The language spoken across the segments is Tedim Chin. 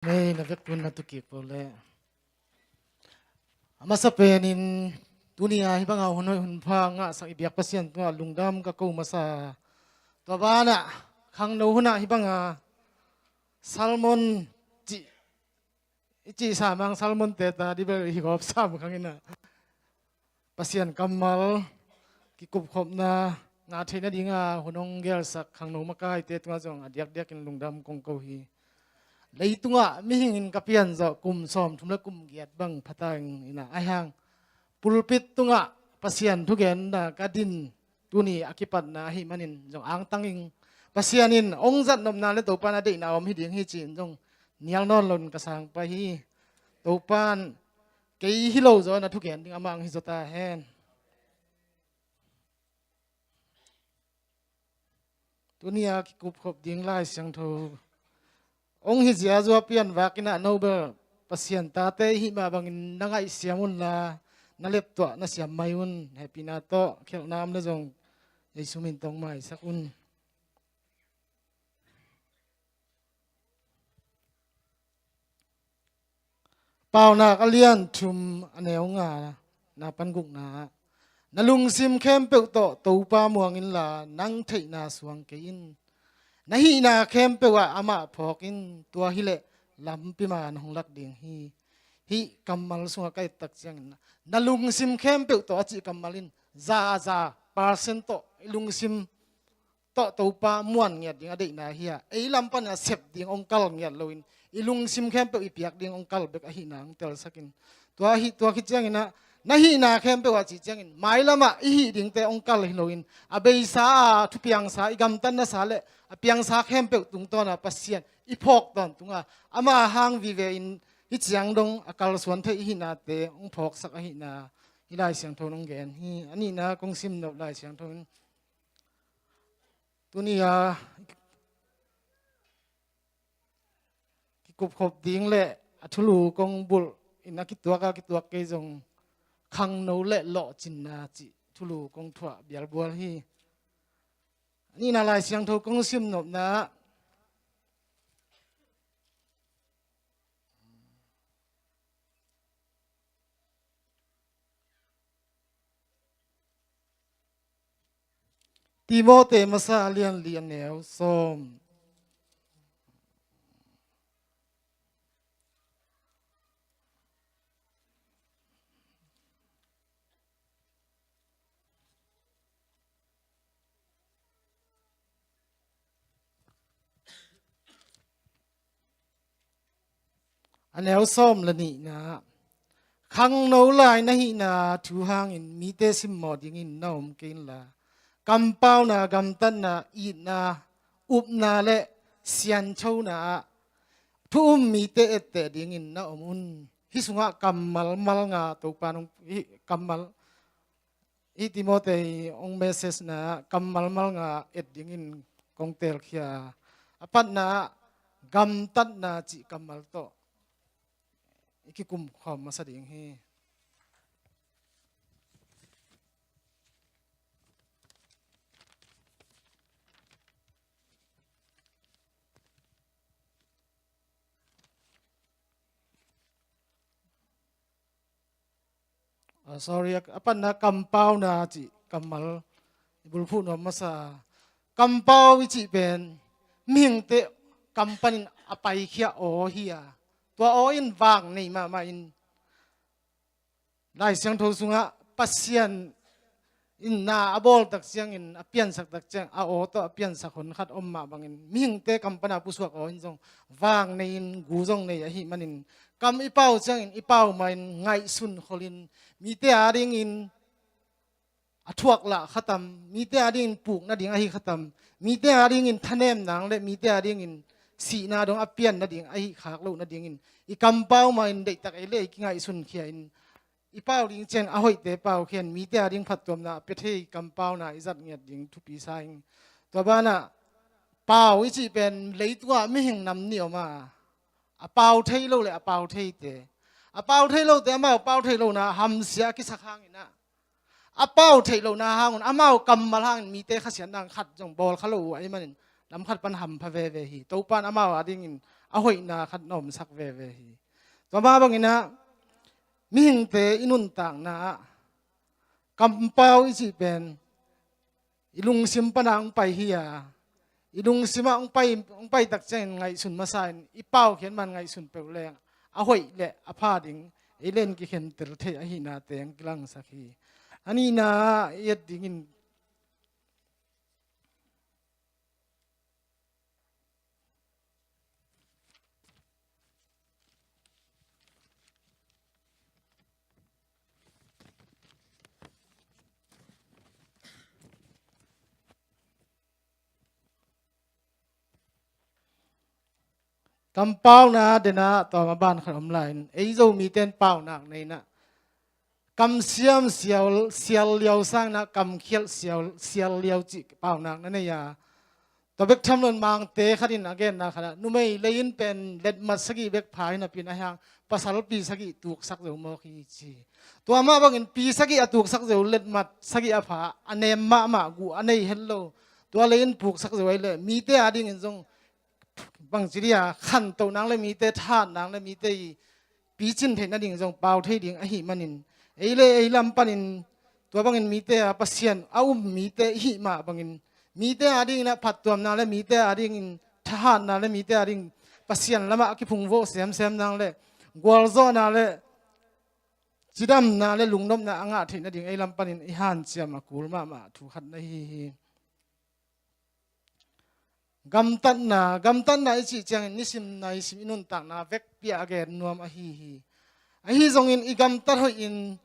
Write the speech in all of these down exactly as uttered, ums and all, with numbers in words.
Mei na vekun na tukik po le. A masa penin tuni a hih banga hun hoih hun pha ngahsak i biak Pasian tungah lungdam ka ko masa. Tua banah khangno hunah hih banga sermon cih, i cih samang sermon te ta dibel i gawp sam khanginah Pasian kammal kikupkhopna ngah theih nadinga hun hong gelsak khangno makaite tungah zong a diakdiakin lungdam kong ko hi. Leitungah mihingin ka pianzawh kum sawmthum le kum giat bang phata inah ahi hang pulpit tungah Pasian thugenna ka din tuni a kipatna ahih manin zong angtang ing. Pasian in hong zatnopna le Topa na deihna om hi ding hi ci-in zong nial nawn loin ka sang pai hi. Topa in kei hi lo zaw na thugen ding amah ang hi zaw ta hen. Tuni a kikupkhop ding Lai Siangtho hong hi ziazua pian vakinah nobel Pasian tate i hih mah bangin na ngaihsiam unla na leptuah na siam mai un. Hehpihna tawh khelhna om le zong Jesu min tawh maisak un. Paunak a lian thum a neu nga na pan gukna ah na lungsim khempeuh tawh Topa muang inla nang theihna suang kei in. Na hihna khempeuh ah amah phawk in, tua hileh lampi man hong lak ding hi. Hih kammal sungah ka ettak ciangin na lungsim khempeuh tawh a cih kammal in za za percent tawh i lungsim tawh Topa muan ngiat ding a deihna hi a, ei lam panin a sep ding hong kal ngiat loin i lungsim khempeuh i piak ding hong kal bek ahihna hong telsakin. Tua hi, tua khit cianginah na hihna khempeuh ah cih ciangin mailamah i hih dingte hong kal hi loin a beisa a thupiangsa i gamtatnasa le a piangsa khempeuh tungtawna Pasian i phawk tawntunga ama hang vive in hih ciang dong a kalsuan theih i hihnate hong phawksak ahihna hih Lai Siangtho in hong gen hi. A nihna kong simnop Lai Siangtho in tuni a kikupkhop ding le a thulu kong bulh in a kituak a kituak kei zong khangno le lawhcinna cih thulu kong thuah bialbual hi. A nihna Lai Siangtho kong simnopna Timote masa a lian li a neu sawm. A neu sawm le nihna ah khangno lai na hihna thu hangin mite simmawh dingin na om kei inla kampauna, gamtatna, itna, upna le sianchona ah thu um mite etteh dingin na om un. Hih sungah kammal malnga Topa nong hih kammal hih Timote hong message na kammal malnga et dingin kong teelkhia. A patna ah gamtatna cih kammal tawh i kikumkhawm masa ding hi. Ah, sorry, a panna kampauna cih kammal i bulphuh nuam masa. Kampau i cih pen mihingte kam panin a paikhia aw hi a, tua aw in vang nei mahmah in Lai Siangtho sungah Pasian in na a bawl tak ciangin, a piansak tak ciang, a aw tawh a piansak hon khat om mah bangin mihingte kam pana pusuak aw in zong vang nei in gu zong nei ahih manin kam i pau ciangin i pau mah in ngaihsun kholin mite a dingin a thuak lah khatam, mite a dingin puk nading ahi khatam, mite a dingin thanem nang le mite a dingin sihna dong a pian nading ahi khak loh nadingin i kampau mah in deihtak ei le ei kingaihsun khia in i pau ding ciang a hoihte pau khian mite a ding phattuamna a pia thei kampauna i zat ngiat ding thupi sa ing. Tua banah pau i cih pen leitungah mihing nam nih om a, a pau thei lo le a pau theite, a pau thei lote amau pau thei lohna hamsia a kisak hanginah a pau theih lohna hangun amau kammal hangin mite khasiatna khat zong bawl kha lo uh ahih manin lam khat pan hampha veve hi. Topan amau a dingin a hoihna khat na omsak veve hi. Tua mah bangin ah mihingte i nuntakna ah kampau i cih pen i lungsim pana hong pai hi a, i lungsim ah hong pai, hong pai tak ciangin ngaihsun masa in i paukhiat man ngaihsun peuh leng a hoih le a pha ding ei len kikhentel theih ahihnate hong kilangsak hi. A nihna i et dingin kampauna dena tawm a ban khat om lai-in ei Zomite in paunak nei-in ah kamsiam sial, sial liau sangin ah kamkhialh sial, sial liau cih paunak na nei a. Tua bek tham loin Mangte khat in a genna khat ah numei lei in pen letmat sagih bek pha hi napi-in ahi hang pasalpi sagih tuksak zo mawk hi ci. Tua mah bangin pi sagih a tuksak zo letmat sagih a pha a nem mahmah guh a nei het lo. Tua lei in puksak zo ahih leh mite a dingin zong bangci dia khantoh nang le mite thahat nang le mite i picin theih nading zong pau thei ding ahih manin ei le ei lam panin tua bangin mite a Pasian a um mite ihih mah bangin mite a dingin a phattuamna le mite a dingin thahatna le mite a ding Pasian lamah a kiphungvawh semsem nang le gualzawhna le cidamna le lungnopna a ngah theih nading ei lam panin i hanciam a kul mahmah thu khat na hi hi. Gamtatna, gamtatna i cih ciangin nisim naisim i nuntakna vekpi-ah a gen nuam ahi hi. Ahi zongin i gamtat hoihin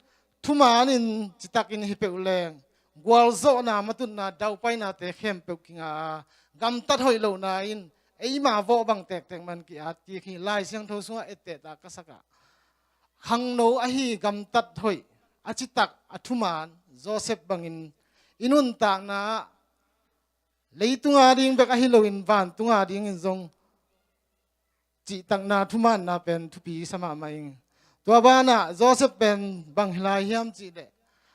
thumanin citakin hi peuh leng gualzawhna matutna daupainate khempeuh kinga a gamtat hoih lohna in eima vawh bang tektek man ki-at kik hi. Lai Siangtho sungah ettehtak ka sak ah khangno ahi gamtat hoih a citak a thuman Joseph bangin i nuntakna ah leitunga ding bek ahi loin vantunga dingin zong cihtakna thumanna pen thupi sa mahmah ing. Tua banah Joseph pen bang hi lai hiam cih leh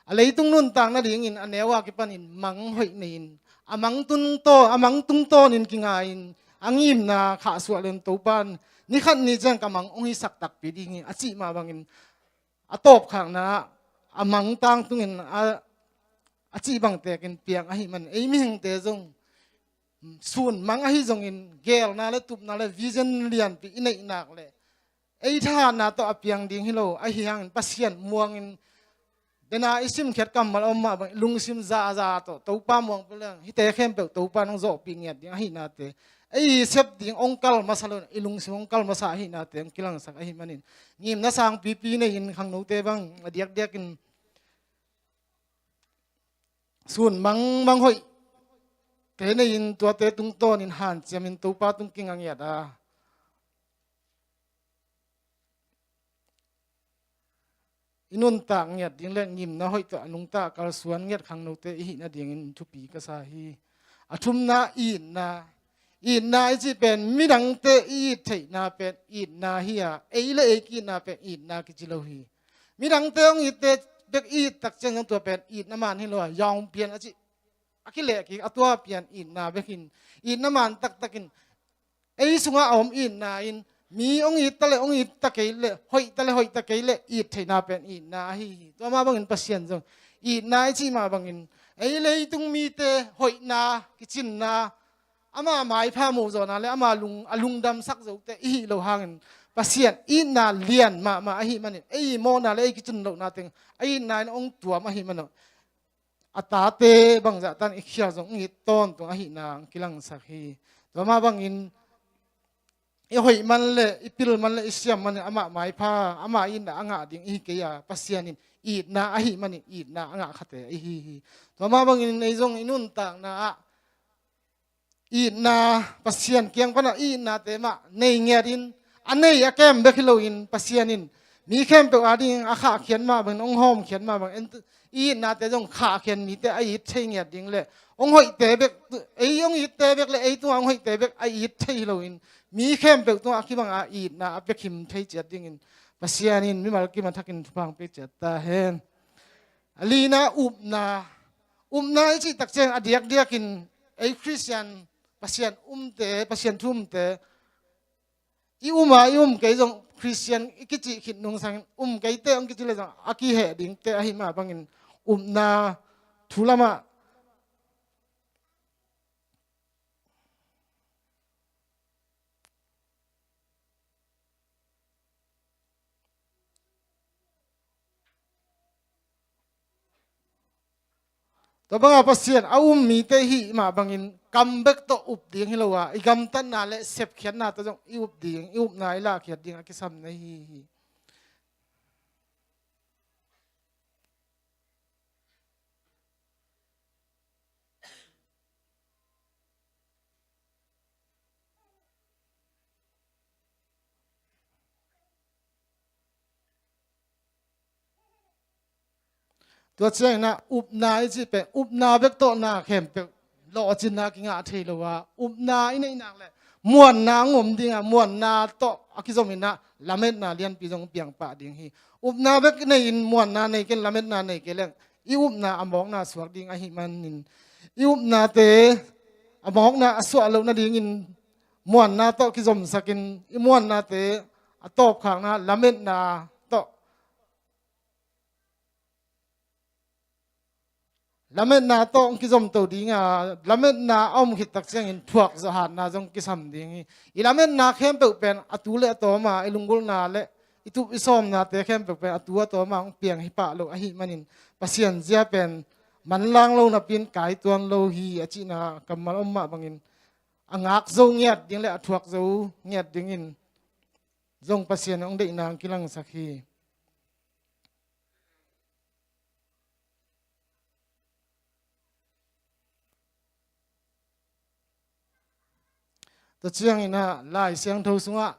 a leitung nuntak nadingin a neu a kipanin mang hoih nei-in a mang tungtawn, a mang tungtawnin kinga-in a ngimna khahsuah len Topan ni khat ni ciang ka mang hong hisak takpi ding hi a cih mah bangin a tawpkhakna ah a mang tangtungin a, a cih bangtekin piang ahih man ei mihingte zong sun mang ahi zongin gelna le tupna le vision lianpi i neih nak le ei thahatna tawh a piang ding hi lo ahi hangin Pasian muangin dena i simkhiat kammal om mah bang lungsim zaza tawh Topa muang peuh leng hite khempeuh Topa nong zawhpih ngiat ding ahihnate ei sep ding hong kal masa lo i lungsim hong kal masa ahihnate hong kilangsak ahih manin ngimna sangpipi nei-in khangnote bang a diakdiakin sun mangmang hoihte nei-in tuate tungtawnin hanciamin Topa tung kinga ngiat a i nuntak ngiat ding le ngimna hoih tawh a nungta kalsuan ngiat khangnote i hih nadingin thupi ka sa hi. A thumna itna. Itna i cih pen midangte i it theihna pen itna hi a ei le ei ki-itna pen itna kici lo hi. Midangte hong itte bek i it tak ciang zong tua pen itna man hi lo a yaung pian a cih a kileh kik a tua pian itna bek hin itna man taktakin ei sungah a om itna in mi hong it ta le hong it ta kei le hoih ta le hoih ta kei le it theihna pen itna ahi hi. Tua mah bangin Pasian zong itna i cih mah bangin ei leitung mite hoihna kicinna ama maipha muhzawhna le ama lung, a lungdamsak zote i hih lo hangin Pasian itna lian mahmah ahih manin ei mawhna le ei kicin lohna teng a itna in hong tuam ahih manawh a tate bangzah tan i khial zong i it tawntung ahihna hong kilangsak hi. Tua mah bangin i hoih man le i pil man le i siam man le amah maipha amah itna a ngah ding i hi kei a Pasian in itna ahih manin itna a ngah khate i hi hi. Tua mah bangin ei zong i nuntakna ah itna Pasian kiang pana itnate mah nei ngiatin a nei a kem bek hi loin Pasian in mi khempeuh a ding a khahkhiat mah bangin hong hawmkhiat mah bangin itnate zong khahkhiat mite a it thei ngiat ding le hong hoihte bek ei hong itte bek le ei tungah hong hoihte bek a it thei hi loin mi khempeuh tungah a kibanga itna a pia khim thei ciat dingin Pasian in mimal kim a thakin thupha hong pia ciat ta hen. A lina upna. Upna i cih takciang a diakdiakin ei Khristian Pasian umte, Pasian thu umte i um a i um kei zong Khristian i kicih khit nungsangin um keite hong kici le zong a kiheh dingte ahi mah bangin upna thu lamah tua banga Pasian a um mite hih mah bangin kam bek tawh up ding hi lo a, i gamtatna le sepkhiatna tawh zong i up ding, i upna i lahkhiat ding a kisam na hi hi. Tua ciangin ah upna i cih pen upna bek tawh na khempeuh lawhcinna kingah thei lo a, upna i neih nak le muanna hong om ding a, muanna tawh a kizom in ah lametna lianpi zong piang pah ding hi. Upna bek nei in muanna nei kei, lametna nei kei leng i upna a mawkna suak ding ahih manin i upnate a mawkna a suah loh nadingin muanna tawh kizomsakin i muannate a tawpkhakna lametna tawh lametna tawh hong kizomto ding a, lametna a om khit tak ciangin thuak zawh hatna zong kisam ding hi. I lametna khempeuh pen a tu le a tawm a, i lunggulhna le i tup i sawmnate khempeuh pen a tu a tawm a hong piang hi pah lo ahih manin Pasian zia pen manlang lo napi in kai tuan lo hi a cihna kammal om mah bangin a ngak zo ngiat ding le a thuak zo ngiat dingin zong Pasian hong deihna hong kilangsak hi. Tua ciangin ah Lai Siangtho sungah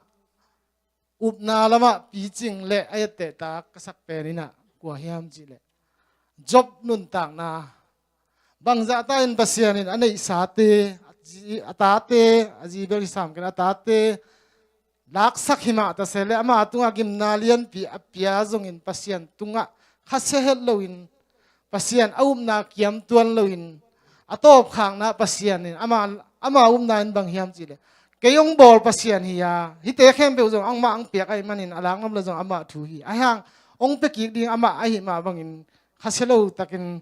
upna lamah picing le a ettehtak ka sak pen in ah kua hiam cih leh Job nuntakna. Bangzah ta in Pasian in a neihsate, a zi, a tate, a zi bel hi sam kei a tate laksak hi mah ta se le ama tungah gimna lianpi a pia zongin Pasian tungah khasia het loin Pasian a upna kiam tuan loin a tawpkhakna Pasian in ama, ama upna in bang hiam cih leh kei hong bawl Pasian hi a, hihte khempeuh zong amah hong piak ahih manin a laknop le zong amah thu hi. Ahi hang hong pia kik ding amah ahih mah bangin khasia lo takin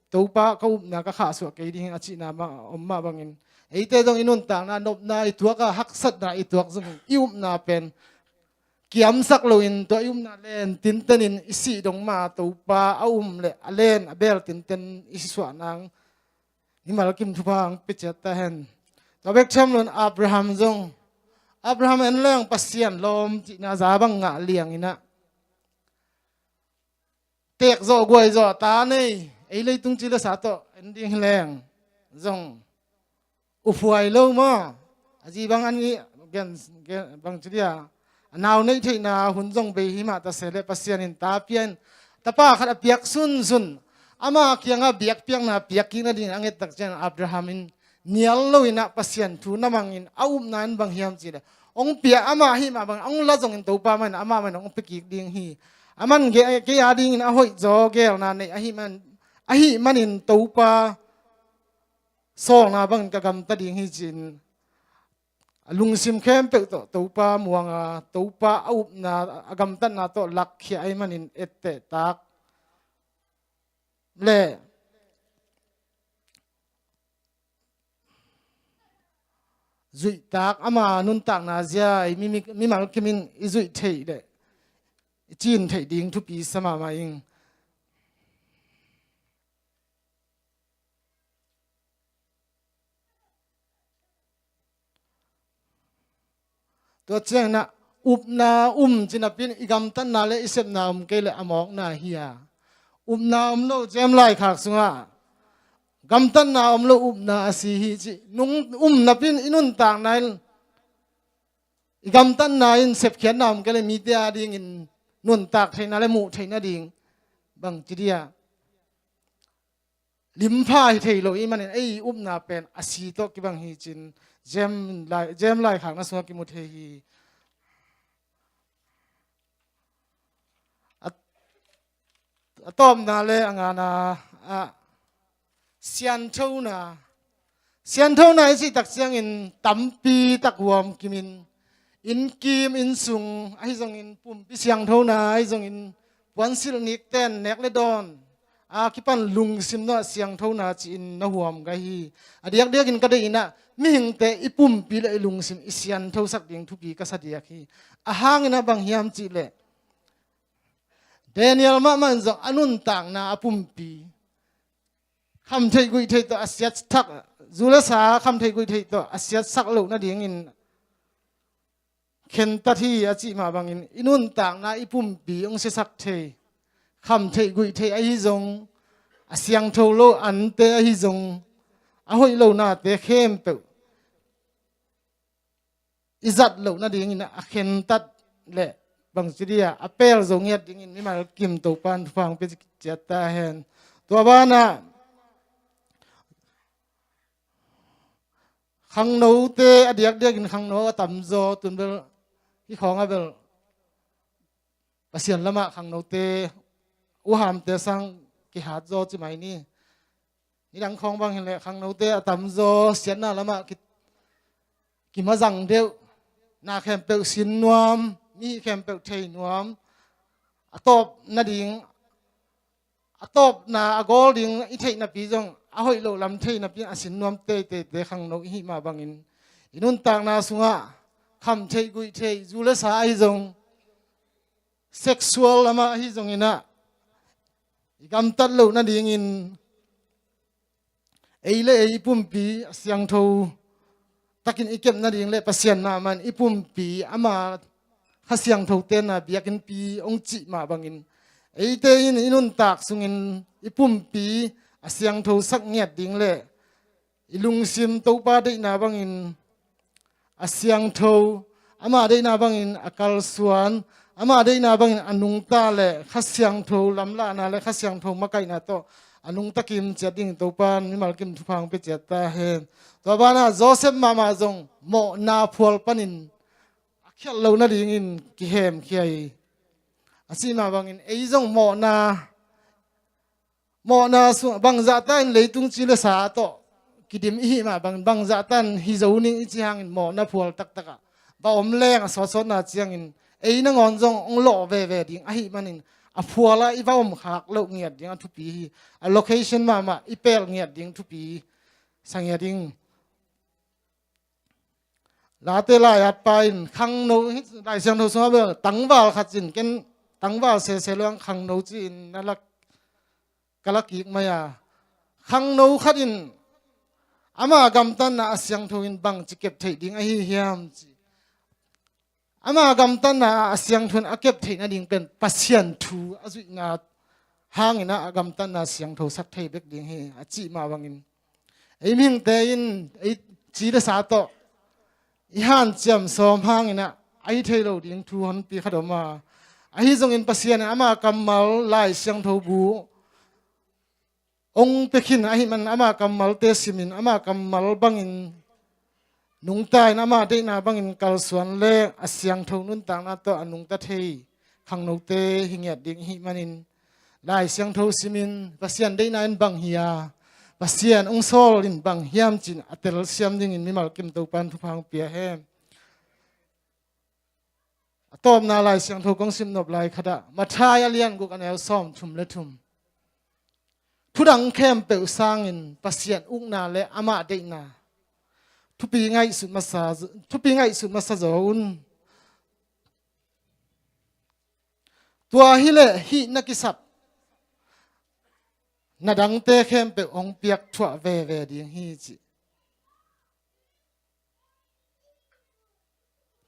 Topa ka upna ka khahsuah kei ding a cihna mah om mah bangin eite zong i nuntakna nopna i tuak a haksatna i tuak zongin i upna pen kiamsak loin tua i upna len tintenin i sih dong ma Topa a um le a len a bel tinten i suah nang mimal kim thupha ang piciat ta hen. Tua bek tham loin Abraham zong Abraham en leng Pasian lawm cihna za bang ngah liang in ah teek zawh guai zawh ta nei ei leitung ci le sa tawh en ding hi leng zong uphuai lo maw? A zi bang an i gen, gen bang ci dia a nau neih theihna hun zong bei hi mah ta se le Pasian in ta pia in tapa khat a piak sunsun ama kiangah biakpiakna piak kik nading a nget tak ciang Abraham in nial lo in ah Pasian thu na mangin a upna in bang hiam cih leh hong pia amah ahih mah bangin hong la zongin Topa mah in amah mah in hong pia kik ding hi. A man ge-, kei a dingin a hoih zaw geelna nei ahih man, ahih manin Topa sawlna bangin ka gamta ding hi ci-in a lungsim khempeuh tawh Topa muang a Topa a upna a gamtatna tawh lakkhia ahih manin ettehtak le zuihtak ama nuntakna zia i mi, mi, mimal kimin i zuih theih le i cin theih ding thupi sa mahmah ing. Tua ciangin ah upna um ci napi in i gamtatna le i sepna om kei le a mawkna hi a. Upna om lo cem laikhak sungah gamtatna om lo upna a si hi ci nung um napi in i nuntakna in i gamtatna in sepkhiatna om kei le mite a dingin nuntak theihna le muh theihna ding bang ci dia limpha hi thei lo i manin ei upna pen a si tawh kibang hi cin Jem lai, Jem laikhakna sungah kimu thei hi. A, a tawpna le a ngana ah sianthona. Sianthona i cih tak ciangin tampi tak huam kimin Innkim, innsung ahi zongin, pumpi siangthona ahi zongin, puansilh nikten nek le dawn a kipan lungsim nuah siangthona ci-in na huam gai hi. A diakdiakin ka deih inah mihingte i pumpi le i lungsim i siangthosak ding thupi ka sa diak hi. A hang inah bang hiam cihleh, Daniel mahmah in zong a nuntakna a pumpi khamtheih guihtheih tawh a siatsak, zu le sa khamtheih guihtheih tawh a siatsak loh nadingin khentat hi a cih mah bangin, i nuntakna i pumpi hong siasak thei, khamtheih guihtheih ahi zong, a siangtho lo ante ahi zong, a hoih lo nate khempeuh i zat loh nadingin a khentat le bangci dia a pel zo ngiat dingin mimal kim Topan thupha hong pia ciat ta hen. Tua banah khangnote a diakdiakin khangno a tamzaw, tun bel hih khawng a bel Pasian lamah khangnote, uhamte sang kihat zaw ci mai ni. Nidang khawng bang hileh khangnote a tamzaw siatna lamah ki, kimazang deuh, na khempeuh sin nuam, mi khempeuh thei nuam, a tawp nading, a tawpna a gawl ding i theih napi zong a hoih loh lam thei napi a sin nuam teiteite khangno i hih mah bangin, i nuntakna sungah khamtheih guihtheih, zu le sa ahi zong, sexual lamah ahi zonginah i gamtat loh nadingin, ei le ei i pumpi a siangtho takin i kep nading le Pasian mahmah in i pumpi ama Kha Siangtho tenna biakinnpi hong cih mah bangin, eite in i nuntak sungin i pumpi a siangthosak ngiat ding le i lungsim Topa deihna bangin a siangtho, ama deihna bangin a kalsuan, ama deihna bangin a nungta le Kha Siangtho lamlahna le Kha Siangtho makaihna tawh a nungta kim ciat dingin Topan mimal kim thupha hong pia ciat ta hen. Tua banah Joseph mahmah zong mawhna phual panin a khialh loh nadingin kihemkhia hi. A cih mah bangin ei zong mawhna, mawhna sung bangzahta in leitung ci le sa tawh kidim i hih mah bangin, bangzahta in hi zo ning i cih hangin mawhna phual taktakah va om leng a sawtsawtna ciangin ei nangawn zong hong lawh veve ding ahih manin, a phualah i va om khak loh ngiat ding a thupi hi. A location mahmah i pel ngiat ding thupi sa ngiat ding. Late lai-atpa in khangno, hih Lai Siangtho sungah bel tangval khat cin, ken tangval sese lo ang khangno ci-in na lak, ka la kik mai a. Khangno khat in ama gamtatna a siangtho in bangci kep theih ding ahi hiam ci. Ama gamtatna a siangtho in a kep theih nading pen Pasian thu a zuihna hanginah a gamtatna siangthosak thei bek ding hi a cih mah bangin, ei mihingte in ei ci le sa tawh i hanciam sawm hanginah a hi thei lo ding thu honpi khat om a. Ahi zongin Pasian in ama kammal Lai Siangtho bu hong pia khin ahih man ama kammalte simin ama kammal bangin nungta in ama deihna bangin kalsuan le a siangtho nuntakna tawh a nungta thei khangnote hi ngiat ding ihih manin, Lai Siangtho simin Pasian deihna in bang hi a, Pasian hong sawl in bang hiam cin a telsiam dingin mimal kim Topan thupha hong pia hen. A tawpna Lai Siangtho kong simnop lai khatah Matthai a lian guk a neu sawm thum le thum. Thudang khempeuh sangin Pasian ukna le amah deihna thupi ngaihsut masa, thupi ngaihsut masa zaw un. Tua hileh hih na kisap na dangte khempeuh hong piak thuah veve ding hi ci.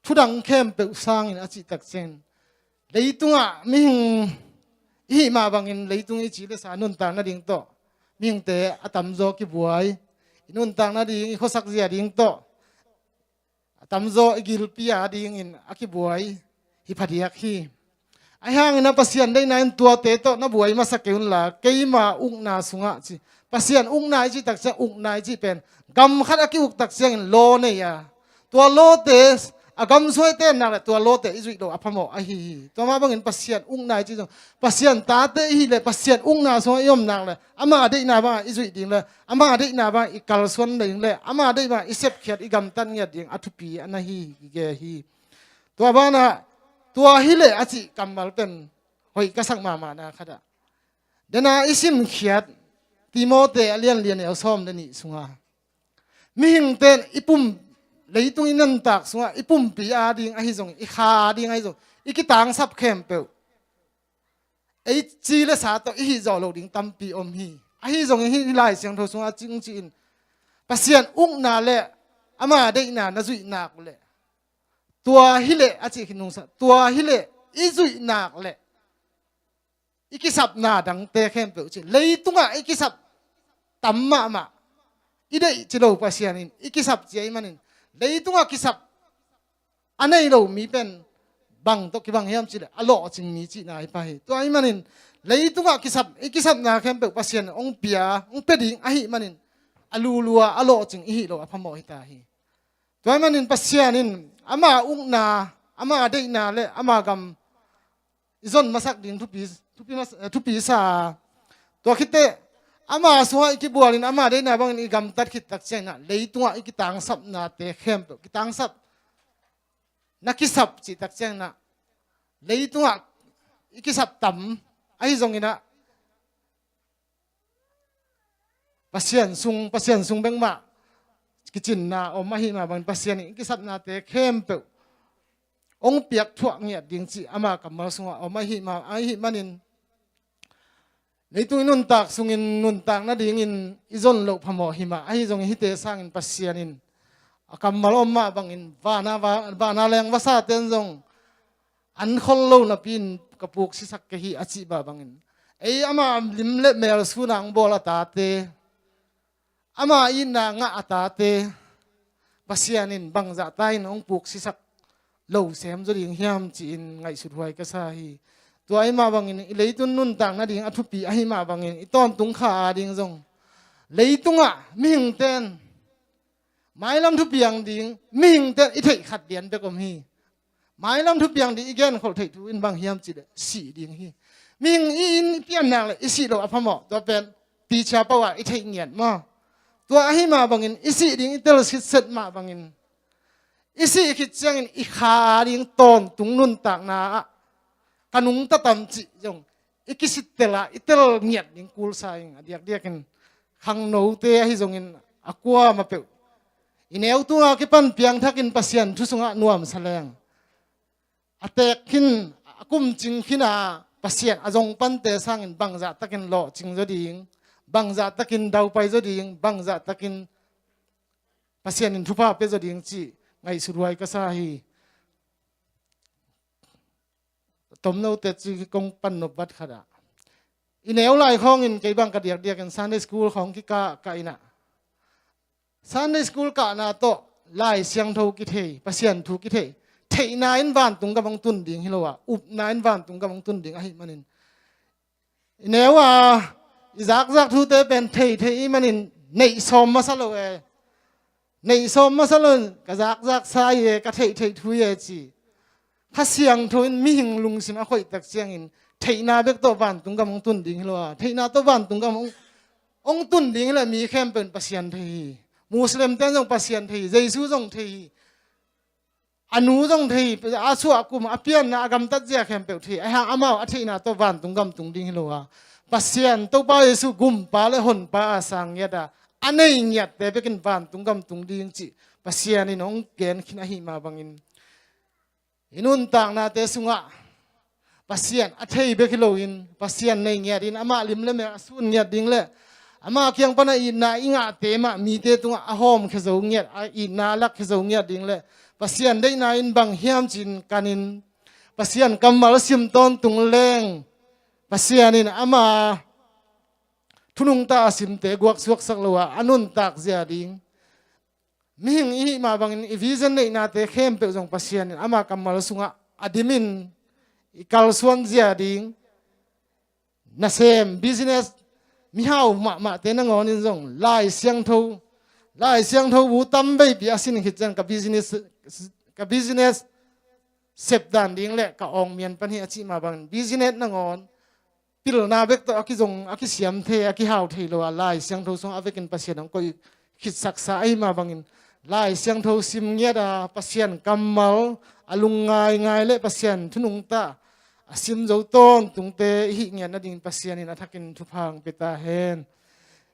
Thudang khempeuh sangin a cih takciangin, leitungah mihing ihih mah bangin leitung i ci le sa nuntak nading tawh mihingte a tamzaw kibuai. I nuntak nading, i khuasak zia ding tawh a tamzaw i gilpi a dingin a kibuai hi phadiak hi. Ahi hangin a Pasian deihna in tuate tawh na buai masa kei unla, keima ukna sungah ci. Pasian ukna i cih takciang, ukna i cih pen gam khat a ki-uk takciangin law nei a, tua lawte a gam suaite nak le tua lawte i zuih lo a phamawh ahi hi. Tua mah bangin Pasian ukna i cih zong Pasian tate i hih le Pasian ukna sungah i om nak le ama deihna bangah i zuih ding le ama deihna bangah i kalsuan ding le ama deih bangah i sepkhiat, i gamtat ngiat ding a thupi a na hi hi, kige hi. Tua banah tua hileh a cih kammal pen hoih ka sak mahmahna khatah, dena i simkhiat Timote a lianlian neu sawm le nih sunga mihingte in i pum, leitung i nuntak sungah i pumpi ading ahi zong, i kha ading ahi zong, i kitangsap khempeuh ei ci le sa tawh i hih zawh loh ding tampi om hi. Ahi zongin hih Lai Siangtho sungah a cing ci-in Pasian ukna le ama deihna na zuih nak leh, tua hileh a cih khin nungsa, tua hileh i zuih nak leh i kisapna dangte khempeuh ci, leitungah i kisap tam mahmah i deih ci lo Pasian in i kisap ci ahih manin, leitungah kisap a nei lo mi pen bang tawh kibang hiam cih leh a lawhcing mi cihna hi pah hi. Tua ahih manin leitungah kisap, i kisapna khempeuh Pasian in hong pia, hong pia ding ahih manin a lulua a lawhcing i hih loh a phamawh hi ta hi. Tua ahih manin Pasian in ama ukna, ama deihna le ama gam i zon masak ding thupi, thupi, mas-, eh, thupi sa. Tua khit teh ama sungah i kibualin ama deihna bangin i gamtat khit tak ciangin ah leitungah i kitangsapnate khempeuh, kitangsap na kisap cih tak ciangin ah leitungah i kisap tam ahi zongin ah Pasian sung, Pasian sung bek mah kicinna om ahih mah bangin Pasian in i kisapnate khempeuh hong piak thuah ngiat ding cih ama kammal sungah om ahih mah, ahih manin leitung i nuntak sungin nuntak nadingin i zon loh phamawh hi mah. Ahi zongin hihte sangin Pasian in a kammal om mah bangin vana, va-, vana leng vasate in zong an khol lo napi-in ka puksisak kei hi a cih mah bangin, ei ama lim le mel sun a hong bawl a tate, ama itna ngah a tate Pasian in bangzah ta in hong puksisak lo sem zaw ding hiam ci-in ngaihsut huai ka sa hi. Tua ahih mah bangin i leitung nuntak nading a thupi ahih mah bangin i tawntung kha ading zong leitungah mihingte in mailam thupiang ding, mihingte in i theih khat lian bek om hi. Mailam thupiang ding i genkholh theih thu in bang hiam cih leh sih ding hi. Mihing i inn i pian nak leh i sih loh a phamawh, tua pen pichia paoh ah i theih ngiat maw? Tua ahih mah bangin i sih ding i tel sitset mah bangin i sih khit ciangin i kha ading tawntung nuntakna ah ka nungta tam cih zong i kisittel ah i tel ngiat ding kul sa ing. A diakdiakin khangnote ahi zongin a kuamah peuh i neu tunga kipan piangthakin Pasian thu sungah nuamsa leng a teek khin, a kumcing khin a Pasian a zong pante sangin bangzah takin lawhcing zaw ding, bangzah takin daupai zaw ding, bangzah takin Pasian in thupha pia zaw ding cih ngaihsut huai ka sa hi. Tomno teci kong pan nop vat khat ah i neu lai khawngin kei bang ka diakdiakin Sunday school khawng kikah kah in ah Sunday school kahna tawh Lai Siangtho kithei, Pasian thu kithei, theihna in vantung gam hong tun ding hi lo a, upna in vantung gam hong tun ding ahih manin i neu a i zakzak thute pen theithei i manin neih sawm masa lo e. Neih sawm masa lo in ka zakzak sa hi e, ka theihtheih thu hi e ci. Kha Siangtho in mihing lungsim a khoih tak ciangin theihna bek tawh vantung gam hong tun ding hi lo a, theihna tawh vantung gam hong, hong tun ding hi lo a, mi khempeuh in Pasian thei hi. Muslim te zong Pasian thei hi, Jesu zong thei hi. A nu zong thei hi, a suah kum, a pianna, a gamtat zia khempeuh thei hi. Ahi hang amau a theihna tawh vantung gam tung ding hi lo a, Pasian Topa Jesu gumpa le honpa a sang ngiat a, a nei ngiatte bekin vantung gam tung ding cih Pasian in hong gen khin ahih mah bangin i nuntaknate sungah Pasian a thei bek hi loin Pasian nei ngiat in amah lim le mel a sun ngiat ding le amah kiang pana itna i ngahte mah mite tungah a hawmkhia zo ngiat, a itna a lakkhia zo ngiat ding le Pasian deihna in bang hiam ci-in kanin Pasian kammal sim tawntung leng Pasian in ama thunungta a simte guaksuaksak lo a, a nuntak zia ding mihing i hih mah bangin i vision neihnate khempeuh zong Pasian in ama kammal sungah a dimin i kalsuan zia ding nasem, business, mihau mahmahte nangawn in zong Lai Siangtho, Lai Siangtho bu tam veipi a sin khit ciang ka business, ka business sep dan ding le ka awngmian pan hi a cih mah bangin business nangawn pilna bek tawh a kizong, a kisiam thei, a kihau thei lo a, Lai Siangtho sung a vekin Pasian hong koih khitsaksa ahih mah bangin Lai Siangtho sim ngiat a, Pasian kammal a lungngai ngai le Pasian thu nungta a sim zo tawntungte i hih ngiat nading Pasian in a thakin thupha hong pia ta hen.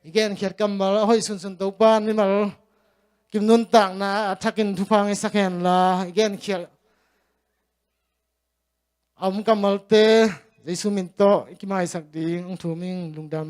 I genkhiat kammal a hoih sunsun Topa'n mimal kim nuntakna a thakin thupha hong pia sak hen la, i genkhiat a om kammalte Jesu min tawh i kimaisak ding hong thum ing. Lungdam.